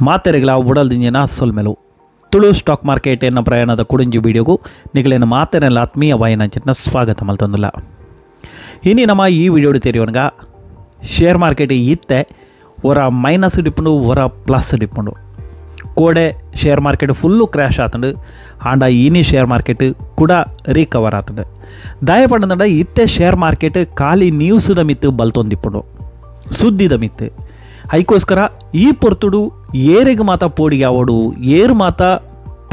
ಮಾತೆರೆಗಳ ಉಡಲ್ದಿಂಜಿನ ಸೊಲ್ಮೆಲು Tulu stock market ಎನ್ನ ಪ್ರಯಾಣದ ಕುಡಿಂಜಿ ವಿಡಿಯೋಗೂ ನಿಗಲೇನು ಮಾತೆರೆಲ್ಲ ಆತ್ಮೀಯ ವಾಯಿನಂಚಿನ ಸ್ವಾಗತ ಮಲ್ತೊಂದಿಲ್ಲ. ಇನಿ ನಮ್ಮ ಈ ವಿಡಿಯೋಡು ತೆರಿಯೋನ್ಗ ಶೇರ್ ಮಾರ್ಕೆಟ್ ಇತ್ತೆ ಒರ ಮೈನಸ್ ಡಿಪ್ಪುಂಡು ಒರ ಪ್ಲಸ್ ಡಿಪ್ಪುಂಡು ಕೋಡೆ share market full crash ಆತಂಡು ಆಂಡ ಇನಿ ಶೇರ್ ಮಾರ್ಕೆಟ್ ಕೂಡ ರಿಕವರ್ ಆತಂಡು. ದಯಪಂಡ ಇತ್ತೆ ಶೇರ್ ಮಾರ್ಕೆಟ್ ಖಾಲಿ ನ್ಯೂಸ್ದ ಮಿತ್ತು ಬಲ್ತೊಂದಿಪ್ಪುಂಡು ಸುದ್ದಿದ ಮಿತ್ತು. ಐಕೋಸ್ಕರ ಈ ಪೊರ್ತುಡು ಏರೆಗ್ ಮಾತ ಪೋಡಿಗೆ ಅವಡು ಏರು ಮಾತ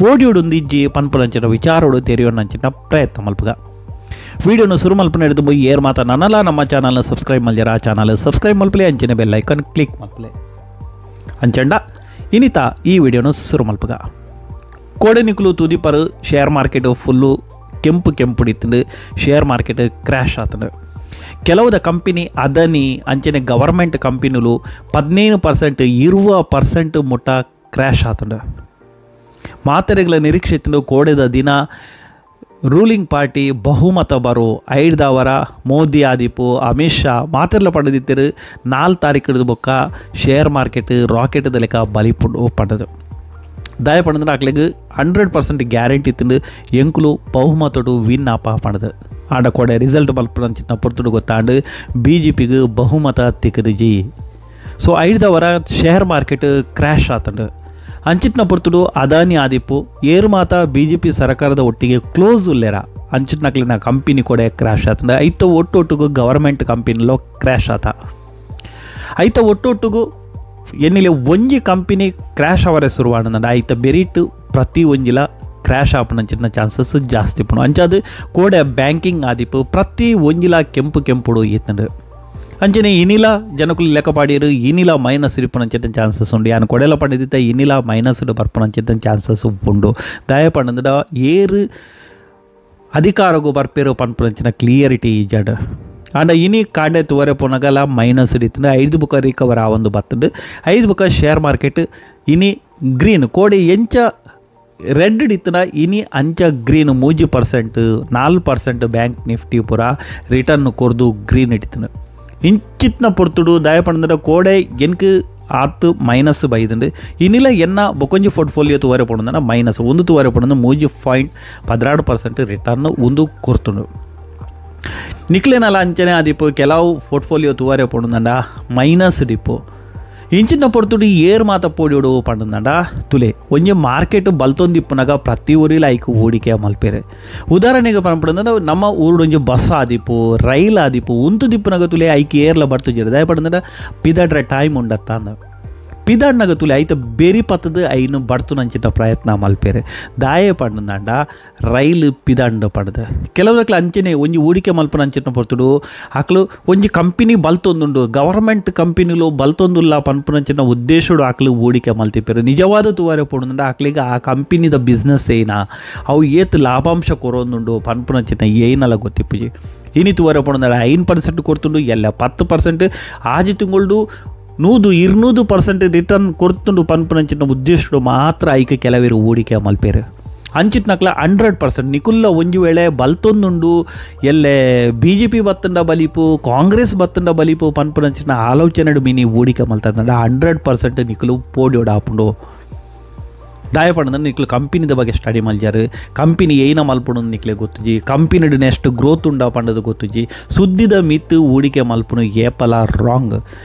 ಪೋಡಿಯುಡುಂದಿಜ್ಜಿ ಪನ್ಪುನಂಚಿನ ವಿಚಾರೋಡು ತೆರಿಯೋನಂಚಿನ ಪ್ರಯತ್ನ ಮಲ್ಪುಗ. ವಿಡಿಯೋನು ಸುರು ಮಲ್ಪನ ಹಿಡಿದು ಪೋಯಿ ಏರು ಮಾತ ನನ್ನಲ ನಮ್ಮ ಚಾನಲ್ನ ಸಬ್ಸ್ಕ್ರೈಬ್ ಮಲ್ಜರ ಆ ಚಾನಲ್ ಸಬ್ಸ್ಕ್ರೈಬ್ ಮಲ್ಪಲೆ ಅಂಚಿನ bell icon click ಮಲ್ಪಲೆ ಅಂಚಂಡ ಇನ್ನಿತ ಈ ವಿಡಿಯೋನು ಸುರು ಮಲ್ಪುಗ. ಕೋಡೆ ನಿಕುಲು ತುದಿಪರು share market full ಕೆಂಪು ಕೆಂಪುಡಿತ್ತಂಡು share market crash ಆತಂಡು. ಕೆಲವುದ company Adani ಅಂಚನೆ ಗವರ್ಮೆಂಟ್ ಕಂಪನಿಲು 15% 20% ಮುಟ್ಟ ಕ್ರ್ಯಾಶ್ ಆತಂಡು. ಮಾತೆರೆಗಳ ನಿರೀಕ್ಷೆತ್ತಂಡು ಕೋಡೆದ ದಿನ ರೂಲಿಂಗ್ ಪಾರ್ಟಿ ಬಹುಮತ ಬರು ಐಡ್ದವರ ಮೋದಿ ಆದಿಪು ಅಮಿತ್ ಶಾ ಮಾತೆರ್ಲ ಪಡೆದಿತ್ತರು 4 ತಾರೀಕು ಬೊಕ್ಕ ಶೇರ್ ಮಾರ್ಕೆಟ್ ರಾಕೆಟ್ದ ಲೆಕ್ಕ ಬಲಿಪುಂಡು ಪಡೆದು. ದಯಪಂದ್ರೆ ಆಕ್ಲೆಗ್ 100% ಗ್ಯಾರಂಟಿ ಇತ್ತಂಡು ಎಂಕುಲು ಬಹುಮತಡು ವಿನ್ ಆಪ ಪಡೆದು. ಆಂಡ ಕೋಡೆ ರಿಸಲ್ಟ್ ಮಲ್ಪುನಂಚಿನ ಪೊರ್ತುಡು ಗೊತ್ತಾಂಡು ಬಿ ಜೆ ಪಿಗೆ ಬಹುಮತ ತಿಕ್ಕದಿಜಿ. ಸೊ ಐಡ್ದವರ share market crash ಆತಂಡು. ಅಂಚಿಟ್ನ ಪೊರ್ತುಡು ಅದಾನಿ ಆದಿಪ್ಪು ಏರು ಮಾತ B J P ಸರ್ಕಾರದ ಒಟ್ಟಿಗೆ ಕ್ಲೋಸ್ ಉಲ್ಲೇರ ಅಂಚಿಟ್ನಕ್ಲಿನ ಕಂಪನಿ ಕೂಡ ಕ್ರ್ಯಾಶ್ ಆತಂಡು. ಐತ ಒಟ್ಟೊಟ್ಟುಗು ಗವರ್ಮೆಂಟ್ ಕಂಪನಿಲೋ ಕ್ರ್ಯಾಶ್ ಆತ. ಐತ ಒಟ್ಟೊಟ್ಟುಗು ಎನ್ನಿಲೆ ಒಂಜಿ ಕಂಪನಿ ಕ್ರ್ಯಾಶ್ ಅವರೆ ಶುರುವಾಣಂಡ ಐತ ಬೆರಿಟ್ ಪ್ರತಿ ಒಂಜಿಲ ಕ್ರ್ಯಾಶ್ ಆಪುನಂಚಿನ ಚಾನ್ಸಸ್ ಜಾಸ್ತಿ ಪುಣು. ಅಂಚಾದು ಕೋಡೆ ಬ್ಯಾಂಕಿಂಗ್ ಆದಿಪ್ಪು ಪ್ರತಿ ಒಂಜಿಲ ಕೆಂಪು ಕೆಂಪುಡು ಈತಂಡು. ಅಂಚನೆ ಇನಿಲ ಜನಕುಲು ಲೆಕ್ಕ ಪಾಡಿರು ಇನಿಲ ಮೈನಸ್ ಇಪ್ಪುನಂಚಿನ ಚಾನ್ಸಸ್ ಉಂಡು. ಯಾನು ಕೊಡೆಲ ಪಂಡಿದ್ದ ಇನಿಲ ಮೈನಸ್ ಬರ್ಪುನಂಚಿನ ಚಾನ್ಸಸ್ ಉಂಡು. ದಯ ಪಂಡಂದ ಏರು ಅಧಿಕಾರಗೂ ಬರ್ಪೇರು ಪನ್ಪುನಂಚಿನ ಕ್ಲಿಯರಿಟಿ ಇಜ್ಜಾಡು. ಆಂಡ ಇನಿ ಕಾಂಡೆ ತುವರೆ ಪೋನಗಲ ಮೈನಸ್ ಇತ್ತಂಡು 5 ಬುಕ್ಕ ರಿಕವರ್ ಆವೊಂದು ಬತ್ತಂಡು. 5 ಬುಕ್ಕ ಶೇರ್ ಮಾರ್ಕೆಟ್ ಇನಿ ಗ್ರೀನ್ ಕೋಡೆ ಎಂಚ ರೆಡ್ ಇತ್ತನ ಇನಿ ಅಂಚ green 3% 4% bank Nifty ಪೂರ ರಿಟರ್ನ್ ಕೊರ್ದು ಗ್ರೀನ್ ಇಡ್ತನು. ಇಂಚಿತ್ನ ಪೊರ್ತುಡು ದಯಪಂಡ ಕೋಡೆ ಎನ್ಕ್ ಆತು ಮೈನಸ್ ಬೈದಂಡು. ಇನ್ನಿಲ್ಲ ಎನ್ನ ಬೊಕೊಂಜಿ ಪೋರ್ಟ್ಫೋಲಿಯೋ ತುವರೆ ಪೋಣಂದನ ಮೈನಸ್ ಒಂದು ತುವರೆ ಪೋಣಂದು 3.12% ರಿಟರ್ನ್ ಒಂದು ಕೊರ್ತುಂಡು. ನಿಕ್ಲೇನಲ್ಲ ಅಂಚನೆ ಆದಿಪ್ಪು ಕೆಲವು ಪೋರ್ಟ್ಫೋಲಿಯೋ ತುವರೆ ಪೋಣಂದಂಡ ಮೈನಸ್ ಡಿಪ್ಪು. ಇಂಚಿನ ಪೊರ್ತುಡು ಏರು ಮಾತ ಪೋಡಿಯೋಡು ಪಂಡಂದಂಡ ತುಲೆ ಒಂಜಿ ಮಾರ್ಕೆಟ್ ಬಲ್ತೊಂದಿಪ್ಪುನಾಗ ಪ್ರತಿ ಊರಿಲ ಐಕು ಹೂಡಿಕೆ ಮಲ್ಪೇರು. ಉದಾಹರಣೆಗೆ ಪನ್ಪುಂಡ ನಮ್ಮ ಊರುಡೊಂಜಿ ಬಸ್ ಆದಿಪ್ಪು ರೈಲ್ ಆದಿಪ್ಪು ಉಂತುದಿಪ್ಪುನಾಗ ತುಲೆ ಐಕ್ ಏರ್ಲ ಬರ್ತುಜೆರ್. ದಯಪಡಂದಂಡ ಪಿದಾಡ್ರೆ ಟೈಮ್ ಉಂಡತ್ತ ಅಂದ ಪಿದಾಡ್ನಾಗ ತುಲೆ ಐತ ಬೇರಿ ಪತ್ತದ ಐನು ಬಡ್ತುನಂಚಿನ ಪ್ರಯತ್ನ ಮಲ್ಪೇರು. ದಾಯೆ ಪಂಡಂದಂಡ ರೈಲ್ ಪಿದಾಂಡ ಪಂಡದ ಕೆಲವಕ್ಲ ಅಂಚನೆ ಒಂಜಿ ಹೂಡಿಕೆ ಮಲ್ಪುನಂಚಿನ ಪೊರ್ತುಡು ಆಕ್ಲು ಒಂಜಿ ಕಂಪನಿ ಬಲ್ತೊಂದುಂಡು ಗವರ್ಮೆಂಟ್ ಕಂಪನಿಲು ಬಲ್ತೊಂದುಲ್ಲ ಪನ್ಪುನಂಚಿನ ಉದ್ದೇಶಡು ಆಕ್ಲು ಹೂಡಿಕೆ ಮಲ್ತಿಪ್ಪೇರು. ನಿಜವಾದ ತುವಾರೆ ಪೋಣಂದಂಡ ಆಕ್ಲಿಗೆ ಆ ಕಂಪನಿದ ಬಿಸ್ನೆಸ್ ಏನ ಅವು ಏತ್ ಲಾಭಾಂಶ ಕೊರೊಂದುಂಡು ಪನ್ಪುನಂಚಿನ ಏನಲ್ಲ ಗೊತ್ತಿಪ್ಪುಜಿ. ಇನಿ ತುವಾರೆ ಪೋಣಂದಂಡ 5% ಕೊರ್ತುಂಡು ಎಲ್ಲ 10% ಆಜಿ ತಿಂಗಳು 100 200% ರಿಟರ್ನ್ ಕೊರ್ತುಂಡು ಪನ್ಪುನಂಚಿನ ಉದ್ದೇಶಡು ಮಾತ್ರ ಐಕೆ ಕೆಲವರು ಹೂಡಿಕೆ ಮಲ್ಪೇರು. ಅಂಚಿಟ್ನಕ್ಲ 100% ನಿಕುಲ್ಲ ಒಂಜಿ ವೇಳೆ ಬಲ್ತೊಂದುಂಡು ಎಲ್ಲೆ B J P ಬತ್ತಂಡ ಬಲಿಪು ಕಾಂಗ್ರೆಸ್ ಬತ್ತಂಡ ಬಲಿಪು ಪನ್ಪುನಂಚಿನ ಆಲೋಚನೆ ಮೀನಿ ಹೂಡಿಕೆ ಮಲ್ತಂಡ 100% ನಿಕುಲು ಪೋಡಿಯೋಡು ಆಪುಂಡು. ದಯಪಂಡ ನಿಕ್ಲು ಕಂಪನಿದ ಬಗ್ಗೆ ಸ್ಟಡಿ ಮಲ್ಜಾರು ಕಂಪನಿ ಏನ ಮಲ್ಪುಂಡು ನಿಕ್ಲೆ ಗೊತ್ತುಜಿ ಕಂಪನಿಡು ನೆಕ್ಸ್ಟ್ ಗ್ರೋತ್ ಉಂಡ ಪಂಡದು ಗೊತ್ತುಜಿ. ಸುದ್ದಿದ ಮಿತ್ತು ಹೂಡಿಕೆ ಮಲ್ಪುನು ಏಪಲ ರಾಂಗ್.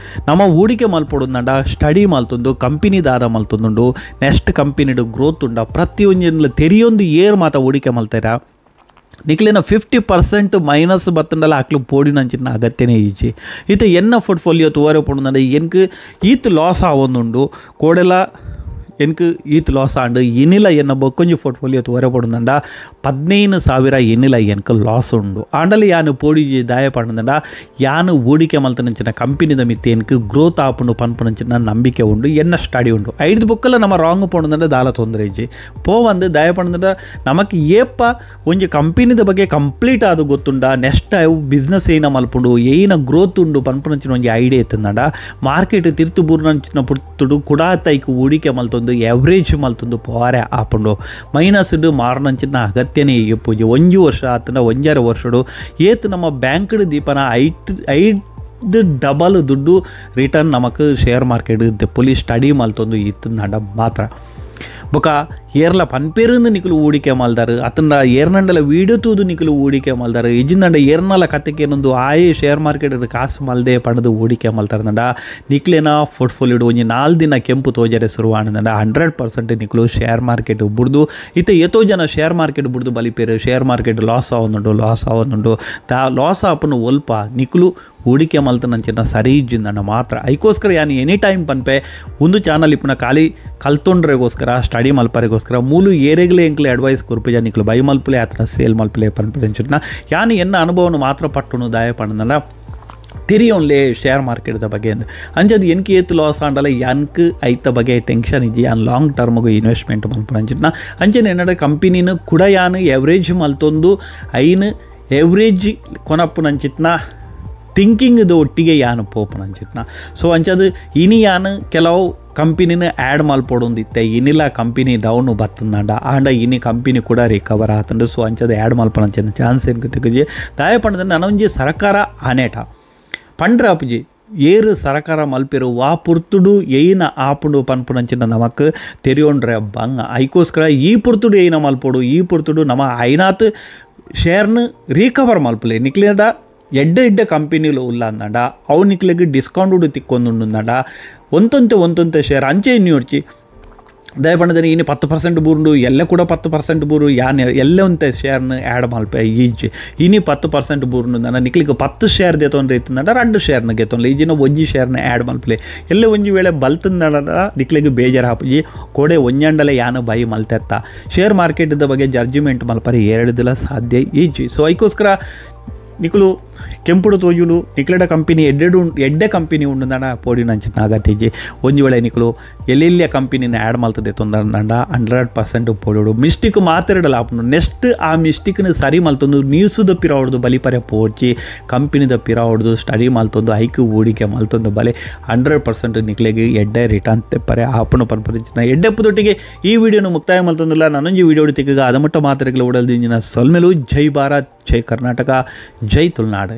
ನಮ್ಮ ಹೂಡಿಕೆ ಮಲ್ಪೊಡುಂಡ ಸ್ಟಡಿ ಮಲ್ತೊಂದು ಕಂಪನಿ ದಾದ ಮಲ್ತೊಂದುಂಡು ನೆಕ್ಸ್ಟ್ ಕಂಪನಿಡು ಗ್ರೋತ್ ಉಂಡ ಪ್ರತಿಯೊಂಜಿನ ತೆರಿಯೊಂದು ಏರು ಮಾತ ಹೂಡಿಕೆ ಮಲ್ತಾರ ನಿಕ್ಲೇನ 50% ಮೈನಸ್ ಬತ್ತಂಡಲ ಆಕ್ಲು ಪೋಡಿನಂಚಿನ ಅಗತ್ಯನೇ ಈಜಿ. ಈತ ಎನ್ನ ಪೋರ್ಟ್ಫೋಲಿಯೋ ತುವರೆ ಪೋಡುಂಡ ಎನ್ಕ್ ಈತ್ ಲಾಸ್ ಆವೊಂದುಂಡು ಕೋಡೆಲ ಎನ್ಕ್ ಈತ್ ಲಾಸ್ ಆಂಡು ಎನಿಲ ಎನ್ನ ಬೊಕ್ಕೊಂಜಿ ಪೋರ್ಟ್ಫೋಲಿಯೋ ತುವರೆ ಪಡುಂದಂಡ 15,000 ಎನಿಲ ಎನ್ಕ್ ಲಾಸ್ ಉಂಡು. ಆಂಡಲ ಯಾನು ಪೋಡಿ ದಾಯ ಪಡುಂದಂಡ ಯಾನು ಹೂಡಿಕೆ ಮಲ್ತನಂಚಿನ ಕಂಪನಿದ ಮಿತ್ತೆ ಎನ್ಕ್ ಗ್ರೋತ್ ಆಪುಂಡು ಪನ್ಪುನಂಚಿನ ನಂಬಿಕೆ ಉಂಡು ಎನ್ನ ಸ್ಟಡಿ ಉಂಡು. 5 ಬುಕ್ಕಲ್ಲ ನಮ್ಮ ರಾಂಗ್ ಪೋಡುಂದಂಡ ದಾಲ ತೊಂದರೆ ಇಜ್ಜಿ ಪೋವಂದು ದಾಯ ಪಡುಂದಂಡ ನಮಕ್ ಏಪ ಒಂಜಿ ಕಂಪನಿದ ಬಗ್ಗೆ ಕಂಪ್ಲೀಟ್ ಆದ ಗೊತ್ತುಂಡ ನೆಕ್ಸ್ಟ್ ಅವು ಬಿಸ್ನೆಸ್ ಏನ ಮಲ್ಪುಂಡು ಏನ ಗ್ರೋತ್ ಉಂಡು ಪನ್ಪುನಂಚಿನ ಒಂಜಿ ಐಡಿಯಾ ಇತ್ತಂದಂಡ ಮಾರ್ಕೆಟ್ ತಿರ್ತು ಬೂರ್ನಂಚಿನ ಪುರ್ತುಡು ಕುಡಾ ತೈಕ್ ಹೂಡಿಕೆ ಮಲ್ತೊಂದು ಎವರೇಜ್ ಮಲ್ತೊಂದು ಪೋರೆ ಆಪುಂಡು. ಮೈನಸ್ ಮಾರನಂಚಿನ ಅಗತ್ಯನೇ ಇಪ್ಪುಜಿ. 1 ವರ್ಷ ಆತನ 1.5 ವರ್ಷಡು ಏತ್ ನಮ್ಮ ಬ್ಯಾಂಕ್ಡ್ ದೀಪನ ಐಟ್ Double ದುಡ್ಡು ರಿಟರ್ನ್ ನಮಕ್ ಶೇರ್ ಮಾರ್ಕೆಟ್ ದೆಪ್ಪೊಲಿ ಸ್ಟಡಿ ಮಲ್ತೊಂದು ಇತ್ತಂಡ ಮಾತ್ರ. ಬೊಕ ಏರ್ಲ ಪನ್ಪೇರಿಂದ ನಿಕುಲು ಹೂಡಿಕೆ ಮಲ್ದಾರು ಅತಂಡ ಏರ್ನಂಡಲ ವೀಡಿಯೋ ತೂದು ನಿಕುಲು ಹೂಡಿಕೆ ಮಲ್ದಾರು ಇಜಿಂದಂಡ ಏರ್ನಲ ಕತೆಕೇನೊಂದು ಆಯೆ ಶೇರ್ ಮಾರ್ಕೆಟ್ ಕಾಸು ಮಲ್ದೆ ಪಡೆದು ಹೂಡಿಕೆ ಮಲ್ತಾರಂಡ ನಿಕ್ಲೇನ ಪೋರ್ಟ್ಫೋಲಿಯೋ ಒಂಜಿ 4 ದಿನ ಕೆಂಪು ತೋಜರೆ ಶುರುವಾಣಂಡ 100% ನಿಕುಲು ಶೇರ್ ಮಾರ್ಕೆಟ್ ಬುಡ್ದು ಇತ್ತೆ ಏತೋ ಜನ ಶೇರ್ ಮಾರ್ಕೆಟ್ ಬುಡ್ದು ಬಲಿಪೇರು share market loss ಆವೊಂದುಂಡು ಲಾಸ್ ಆವೊಂದುಂಡು ತಾ ಲಾಸ್ ಆಪುನು ಒಲ್ಪ ನಿಕುಲು ಹೂಡಿಕೆ ಮಲ್ತನಂಚಿನ ಸರಿ ಇಜ್ಜಿಂದಂಡ ಮಾತ್ರ. ಐಕೋಸ್ಕರ ಯಾನ್ ಎನಿ ಟೈಮ್ ಪನ್ಪೆ ಒಂದು ಚಾನಲ್ ಇಪ್ಪುನ ಖಾಲಿ ಕಲ್ತೊಂಡ್ರೆಗೋಸ್ಕರ ಸ್ಟಡಿ ಮಲ್ಪರೆಗೋಸ್ಕರ ಮೂಲು ಏರೆಗ್ಲೇ ಎಂಕ್ಲೆ ಅಡ್ವೈಸ್ ಕೊರ್ಪುಜ ನಿಕ್ಲು ಬೈ ಮಲ್ಪುಲೆ ಆತನ ಸೇಲ್ ಮಲ್ಪುಲೆ ಪನ್ಪುನಂಚಿನ ಯಾನ್ ಎನ್ನ ಅನುಭವನು ಮಾತ್ರ ಪಟ್ಟುನು ದಾಯ ಪಂಡಂಡ ತೆರಿಯೋನ್ಲೆ ಶೇರ್ ಮಾರ್ಕೆಟ್ದ ಬಗ್ಗೆ ಅಂದು ಅಂಚದು ಎನ್ಕ್ ಏತ್ ಲಾಸ್ ಆಂಡಲ ಯಾನ್ಕ್ ಐತ ಬಗ್ಗೆ ಟೆನ್ಷನ್ ಇಜ್ಜಿ ಯಾನ್ ಲಾಂಗ್ ಟರ್ಮ್ಗೆ ಇನ್ವೆಸ್ಟ್ಮೆಂಟ್ ಮಲ್ಪುನಂಚಿನ ಅಂಚನೆ ಎನ್ನಡ ಕಂಪನಿನ ಕೂಡ ಯಾನ್ ಎವರೇಜ್ ಮಲ್ತೊಂದು ಐನ್ ಎವರೇಜ್ ಕೊನಪ್ಪುನಂಚಿತ್ನ ಥಿಂಕಿಂಗ್ದ ಒಟ್ಟಿಗೆ ಯಾನು ಪೋಪುನಂಚಿತ್ನ. ಸೊ ಅಂಚದು ಇನಿ ಯಾನು ಕೆಲವು ಕಂಪನಿನ ಆ್ಯಡ್ ಮಲ್ಪೊಡೊಂದಿತ್ತೆ ಇನಿಲ ಕಂಪನಿ ಡೌನ್ ಬತ್ತಂಡ ಆಂಡ ಇನಿ ಕಂಪನಿ ಕೂಡ ರಿಕವರ್ ಆತಂಡು. ಸೊ ಅಂಚದು ಆ್ಯಡ್ ಮಲ್ಪನಂಚಿನ ಚಾನ್ಸ್ ಎನ್ಕ್ ತಿಕ್ಕುಜಿ. ದಾಯ ಪಂಡದ ನನೊಂಜಿ ಸರಕಾರ ಆನೇಟ ಪಂಡ್ರ ಆಪುಜಿ ಏರು ಸರಕಾರ ಮಲ್ಪಿರು ವಾ ಪುರ್ತುಡು ಏನ ಆಪುಂಡು ಪನ್ಪುನಂಚಿನ ನಮಕ್ ತೆರಿಯೊಂಡ್ರೆ ಬಂಗ. ಐಕೋಸ್ಕರ ಈ ಪುರ್ತುಡು ಏನ ಮಲ್ಪೊಡು ಈ ಪುರ್ತುಡು ನಮ ಐನಾತ್ ಶೇರ್ನ ರಿಕವರ್ ಮಲ್ಪಲೆ ನಿಕ್ಲೇದ ಎಡ್ಡೆ ಎಡ್ಡೆ ಕಂಪನಿಲು ಉಲ್ಲ ಅಂದಂಡ ಅವು ನಿಕ್ಲೆಗ್ ಡಿಸ್ಕೌಂಟ್ ತಿಕ್ಕೊಂದುಂಡಂಡ ಒಂತೊಂತೆ ಒಂತೊಂತೆ ಶೇರ್ ಅಂಚೆ ಇನ್ನೊಡ್ಚಿ ದಯಪಂಡದನಿ ಇನ್ನು 10% ಬೂರುಂಡು ಎಲ್ಲ ಕೂಡ 10% ಬೂರು ಯಾನ್ ಎಲ್ಲ ಒಂತೆ ಶೇರ್ನ ಆ್ಯಡ್ ಮಲ್ಪೆ ಈಜ್ ಇನಿ 10% ಬೂರುಂಡು ನನ್ನ ನಿಕ್ಲಿಗೆ 10 ಶೇರ್ ದೆತೊಂಡ್ರೆ ಇತ್ತಂಡ 2 ಶೇರ್ನ ಗೆತೊಂಡ್ಲೆ ಈಜಿನ ಒಂಜಿ ಶೇರ್ನ ಆ್ಯಡ್ ಮಲ್ಪಲೆ ಎಲ್ಲ ಒಂಜಿ ವೇಳೆ ಬಲ್ತಂದ ನಿಕ್ಲಿಗೆ ಬೇಜಾರು ಹಾಪುಜಿ ಕೋಡೆ ಒಂಜಂಡಲೆ ಯಾನು ಬೈ ಮಲ್ತೆತ್ತ ಶೇರ್ ಮಾರ್ಕೆಟ್ದ ಬಗ್ಗೆ ಜಡ್ಜ್ಮೆಂಟ್ ಮಲ್ಪರೆ 2 ದಿನ ಸಾಧ್ಯ ಈಜಿ. ಸೊ ಐಕೋಸ್ಕರ ನಿಕುಲು ಕೆಂಪುಡು ತೋಜುಂಡು ನಿಕ್ಲೆಡ ಕಂಪನಿ ಎಡ್ಡೆಡು ಎಡ್ಡೆ ಕಂಪನಿ ಉಂಡುಂದಾಡ ಪೋಡಿನಂಚಿನ ಅಗತ್ಯಜಿ ಒಂಜಿ ವೇಳೆ ನಿಕುಲು ಎಲ್ಲೆಲ್ಲಿಯ ಕಂಪನಿನ ಆ್ಯಡ್ ಮಲ್ತದೆ ತೊಂದಂಡ 100% ಪೋಡಿಡು ಮಿಸ್ಟೇಕ್ ಮಾತೆರಡಲ ಆಪುಂಡು. ನೆಕ್ಸ್ಟ್ ಆ ಮಿಸ್ಟೇಕ್ನ ಸರಿ ಮಲ್ತೊಂದು ನ್ಯೂಸ್ದ ಪಿರ ಹೊಡ್ದು ಬಲಿಪರೆ ಪೋಡ್ಚಿ ಕಂಪನಿದ ಪಿರ ಹೊಡ್ದು ಸ್ಟಡಿ ಮಲ್ತೊಂದು ಐಕ್ ಹೂಡಿಕೆ ಮಲ್ತೊಂದು ಬಲೆ 100% ನಿಕ್ಲೆಗ್ ಎಡ್ಡೆ ರಿಟರ್ನ್ ತೆಪ್ಪರೆ ಆಪುಂಡು ಪನ್ಪುನಂಚಿನ ಎಡ್ಡೆಪ್ಪುದೊಟ್ಟಿಗೆ ಈ ವಿಡಿಯೋನು ಮುಕ್ತಾಯ ಮಲ್ತೊಂದಿಲ್ಲ. ನಾನೊಂಜಿ ವಿಡಿಯೋ ತಿಕ್ಕಗ ಅದಮಟ್ಟ ಮಾತೆರೆಗ್ಲ ಉಡಲ್ದಿಂಜಿನ ಸೊಲ್ಮೆಲು. ಜೈ ಭಾರತ್, ಜೈ ಕರ್ನಾಟಕ, ಜೈ ತುಳುನಾಡು.